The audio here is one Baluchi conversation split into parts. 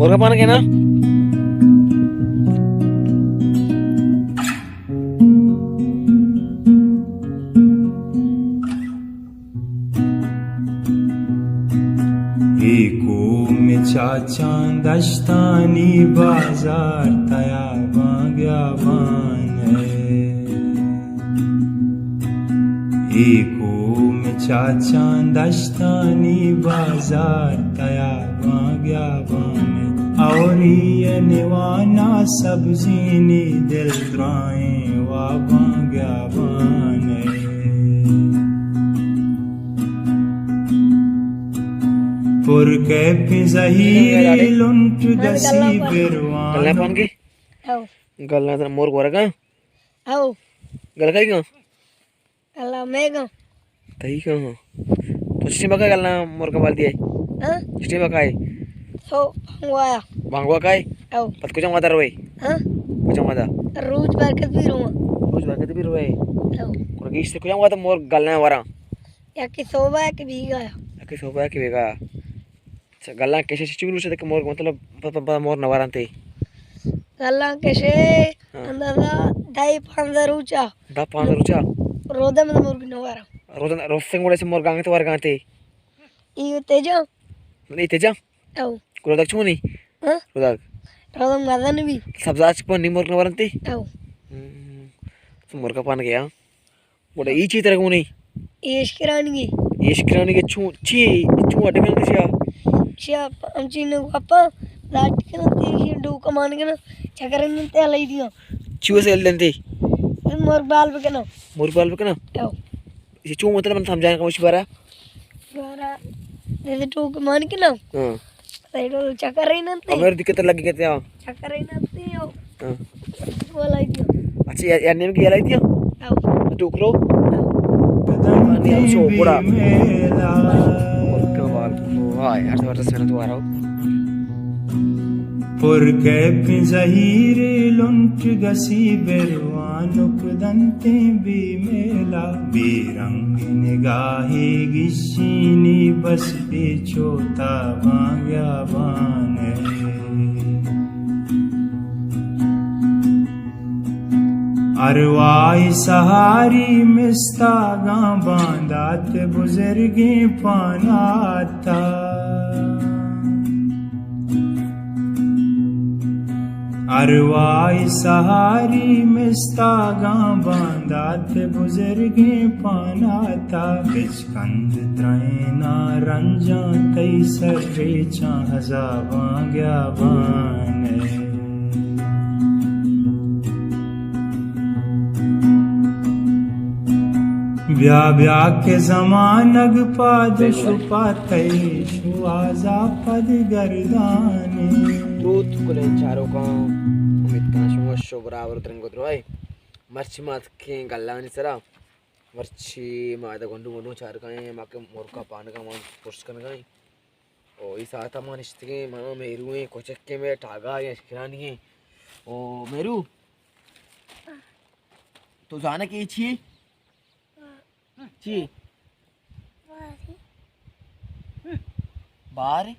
مرغا پان کئے نا؟ اے کوم چاچاں دشتانی بازار تیاباں گیابان ءَ۔ اے کوم چاچاں دشتانی بازار تیاباں گیابان ءَ۔ اوری ءِ نوانا سبزینی دل درائیں واباں گیابان ءَ۔ پر کیپیں زہیری لنٹ گسی بروان۔ گلاں پان کئے؟ او۔ گلاں ترا مرگ ورگاں؟ او۔ گل کئی گاں؟ گلاں مئے گاں۔ تئی گاں؟ تو چشیں بکا گلاں مرگاں بال دیئے؟ ہاں؟ چشیں بکائے؟ تو بانگوایا۔ بانگوا کائے؟ او۔ پت کجام ودا روئے؟ ہاں؟ کجام ودا؟ روچ برکت بھی رواں۔ روچ برکت بھی روئے؟ او۔ گڑا گیشتر کجام ودا مرگ گلاں وراں؟ یکے صوبہ یکے بیگاہ۔ یکے صوبہ یکے بیگاہ۔ اچھا، گلاں کشے چنچو روچ ءَ کہ مرگ مطلب پ-، پ-، پ-، مور نہ ورنت ئے؟ گلاں کشے ہاں۔ اندازہ دہ پانزدہ روچ ءَ۔ دہ پانزدہ روچ ءَ؟ رودہ من مرگ نہ وراں۔ رودہ، رستن گڑا چہ مرگ آنگت ورگ آنت ئے؟ ای تیجا؟ من ای تیجا؟ او۔ رودگ چونی؟ ہاں؟ رودگ۔ رودگ مزن بی۔ سبزاچ پہ نی مرگ نہ ورنت ئے؟ او۔ ہم۔ تو مرگ پان گیا۔ گڑا اے چی ترا گون ایں؟ اے اشکرانگی۔ اے اشکرانگی چون، چی، چون اڈ کنت شیا؟ شیا ہمچین گپا لاٹ کنت، ایشی ڈوک مان کنت، چکر ننت ہلائی دیاں۔ چی واسطہ ہل دنت؟ مور بال بکناں۔ مور بال بکناں؟ او۔ ایشی چون مطلب من سمجھانا کموشی بارا؟ بارا، جیسے ڈوک مان کناں۔ ہاں۔ سائیڈ والا چکر رہی ننت۔ ہمیں دقت لگی کہتے ہیں۔ چکر رہی ننت ہو۔ ہاں۔ والا ہی دیا۔ اچھا، یا، یا نیم کی والا ہی دیا؟ او۔ ٹوکرو؟ او۔ نہیں، ہم سو بڑا۔ اور کیا بات۔ واہ، یار، زبردست محنت وارا ہو۔ پر کیپیں زہیرے لنٹ گسی بروانک دنتیں بے میلا، بے رنگ نگاہے گشینی بس پیچ و تاباں گیابان ءَ۔ ارواہ سہاری مستاگاں باندات بزرگیں پاناتا۔ ارواہ سہاری مستاگاں باندات بزرگیں پاناتا۔ بچ کند ترائیناں رنجاں تئی سر ریچاں عذاباں گیابان ءَ۔ بیا بیا کہ زمانگ پاد شو پہ تئی شوہازا پد گردانے۔ درود گلیں چاروکاں، امیت کناں شما وش و برابر و ترنگ و درائے۔ مرچی ما اتکیں گلانی سرا۔ مرچی ما ادا گونڈو گونڈو چارگا ایں، ما کہ مرگا پانگا ما پرس کنگا ایں۔ او اے ساعتا ما نشتگیں، من و میرو ایں، کچکے مئے ٹاگا ایں، اشکرانی ایں۔ او میرو، تو زانے کہ اے چی اے؟ چی اے؟ بار اے؟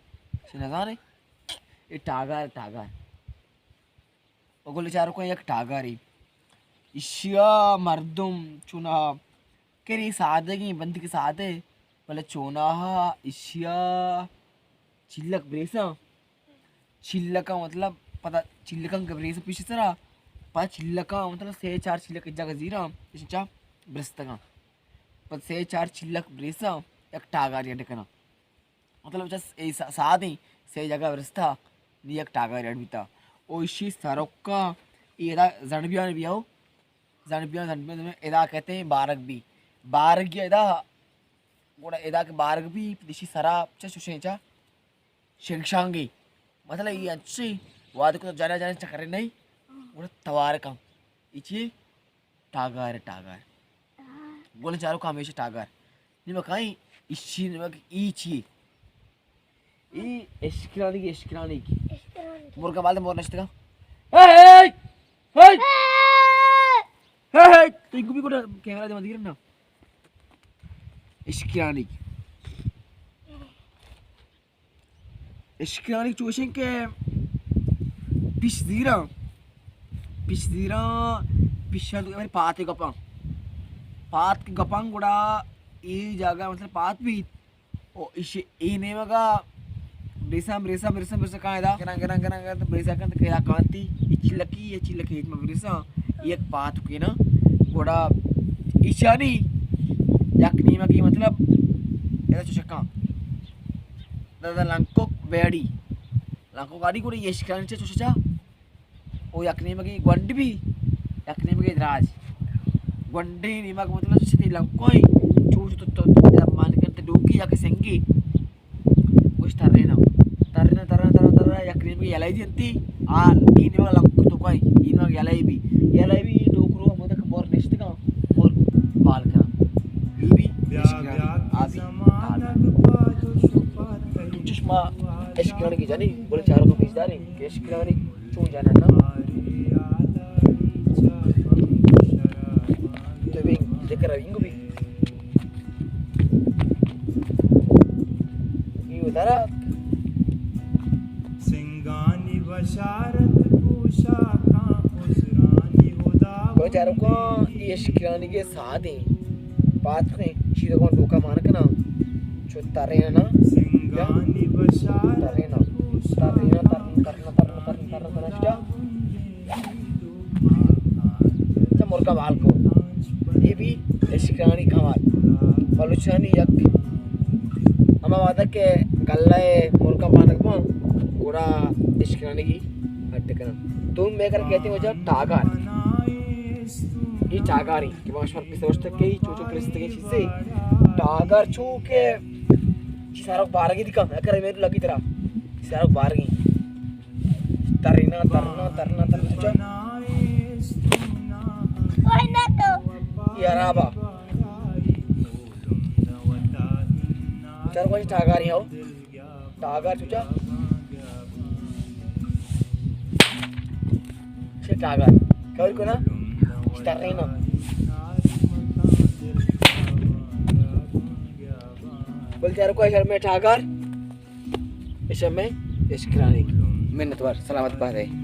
چی نزانے؟ اے ٹاگا اے، ٹاگا اے۔ او گل چاروکاں یک ٹاگرے۔ ایشیا مردم چوناہا کرے سادگیں بندے کہ سادہ، بلے چوناہا ایشیا چلک بریساں۔ چلکاں مطلب پدا چلکاں کہ بریساں پیش سرا، پدا چلکاں مطلب سے چار چلک جگہ زیراں، ایشی چا برستگاں۔ پدا سے چار چلک بریساں، یک ٹاگرے اڈ کناں۔ مطلب چس اے سا-، سادیں سے جگہ برستا، نی یک ٹاگرے اڈ بیتا۔ او ایشی سروکا، اے ادا زنڈ بیان بیاو، زنڈ بیان، زنڈ بیان، زنڈ بیان، ادا کہتے ہیں بارگ بی۔ بارگ یا ادا، گوڑا ادا کہ بارگ بی، ایشی سرا چا چوشیں چا شنگ شانگی۔ مطلب اے انچیں وعدہ کو جانا جانا چکر نہیں، گوڑا توار کم۔ اے چی؟ ٹاگار، ٹاگار۔ گل چاروکاں ہمیشہ ٹاگار۔ نی مکائیں، ایشی نمک ای چی؟ ای اشکرانی کی، اشکرانی کی۔ مرگا بالد مور نشتگا۔ ہے، ہے، ہے۔ ہے، ہے۔ تو انکو بھی کو کیمرہ دے مدیر نا۔ اشکرانی کی۔ اشکرانی چوشیں کہ پیش زیراں، پیش زیراں، پیشاں تو پات گپاں، پات گپاں گڑا اے جاگہ مطلب پات بیت۔ او ایشی اے نیمگا بریساں، بریساں، بریساں، بریساں کاں ادا۔ گراں، گراں، گراں، گراں، تو بریساں کن تو کیا کانتی، اچی لکی، اچی لکی، ہچ مہ بریساں، یک پات کینا۔ گڑا ایشانی یک نیمگی مطلب ادا چو شکاں۔ دادا لنکوک ویڑی۔ لنکوک آڑی گڑا ایشکرانی چہ چو شچا۔ او یک نیمگے گونڈ بی، یک نیمگے دراج۔ گونڈیں نیمگ مطلب چہ تئی لنکوئیں، چو چو تو، تو، تو مان کن تو ڈوکی یا کہ سنگے، گوش تریناں۔ تریناں، تریناں، تریناں، تریناں، یک نیمگے یلہ دینتی، آ، ای نیمگ لنکوک تو کئی، ای نیمگ یلہ بی، یلہ بی ڈوک رو ہمودا کہ بور نشتگاں، بور بال کناں۔ ای بی اشکرانی، آ بی تازہ۔ چشما اشکرانی کی جانی، بولے چاروں کو بیچ داریں کہ اشکرانی چون جانا نا؟ تو بی ذکر اینگو بی۔ ایو درا۔ سنگانی بشارت پوشاکاں عذرانی ہدا۔ تو چاروں کو یہ اشکرانی کے ساتھ ہیں۔ پاتریں، چیرگاں ڈوکا مان کناں، چو تریناں، سنگانی بشارت تریناں، تریناں، تریناں، تریناں، تریناں، تریناں، تریناں، چا؟ چا مرگا بال کو۔ اے بی اشکرانی کمال۔ بلوچانی یک ہما وعدہ کہ گلہ مرگا بانگ بان، گڑا اشکرانی کی اڈ کناں۔ تو میں کر کہتے ہیں وجہ ٹاگر۔ یہ ٹاگاری۔ کہ ما شمار پیسر گوشتگ کہ چو چو پرستگیں چیزے ٹاگر چو کہ چی سارک بارگی دیکھا، اگر میرے لگی ترا چی سارک بارگی۔ ترنا، ترنا، ترنا، ترنا، چا؟ اوئے نہ تو۔ یہ عرابا۔ چار کوئی ٹاگاری ہو۔ ٹاگر چوچا؟ چے ٹاگر؟ کور کنا؟ تریناں۔ بولتے ہر کوئی شرمے ٹاگر، شرمے اشکرانی۔ منتوار، سلامت بات ہے۔